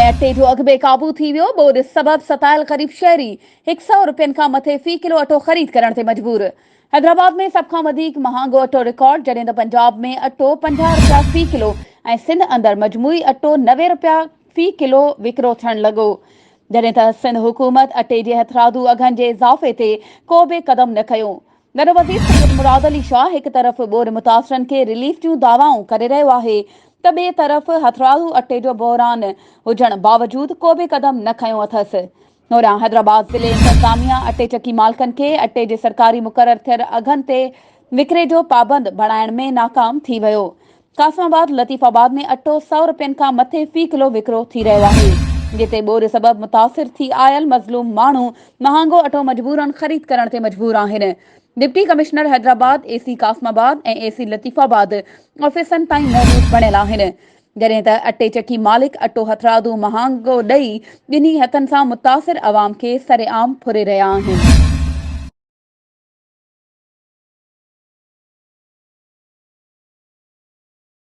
۽ اٽي جو اگهه بي قابو ٿي ويو، ٻوڏ سبب ستايل غريب شهري هڪ سئو رپين کان مٿي في ڪلو اٽو خريد ڪرڻ تي مجبور. حيدرآباد ۾ سڀ کان وڌيڪ مهانگو اٽو رڪارڊ، جڏهن ته پنجاب ۾ اٽو 50 رپيا في ڪلو ۽ سنڌ اندر مجموعي اٽو 90 رپيا في ڪلو وڪرو ٿيڻ لڳو، جڏهن ته سنڌ حڪومت اٽي جي هٿرادو اگهن جي اضافي تي ڪو به قدم نه کنيو. وڏو وزير سيد مراد علي شاهه هڪ طرف ٻوڏ متاثرن کي رليف جون دعوائون ڪري رهيو آهي ته ٻئي طرف هٿرادو اٽي جو بحران هجڻ باوجود ڪو به قدم نه کنيو اٿس. هوڏانهن حيدرآباد ضلعي انتظاميا اٽي چڪي مالڪن کي اٽي جي سرڪاري مقرر ٿيل اگهن تي وڪري جو پابند بڻائڻ ۾ ناڪام ٿي ويو. قاسم آباد، لطيف آباد ۾ اٽو سئو رپين کان مٿي في ڪلو وڪرو ٿي رهيو آهي، جتي ٻوڏ سبب متاثر ٿي آيل مظلوم ماڻهو مهانگو اٽو مجبورن خريد ڪرڻ تي مجبور آهن. Deputy commissioner Hyderabad, A C Qasimabad ۽ A C Latifabad آفيسن تائين محدود بڻيل آهن، جڏهن ته اٽي چڪي مالڪ اٽو هٿرادو مهانگو ڏئي ٻنهي هٿن سان متاثر عوام کي سرعام ڦري رهيا آهن.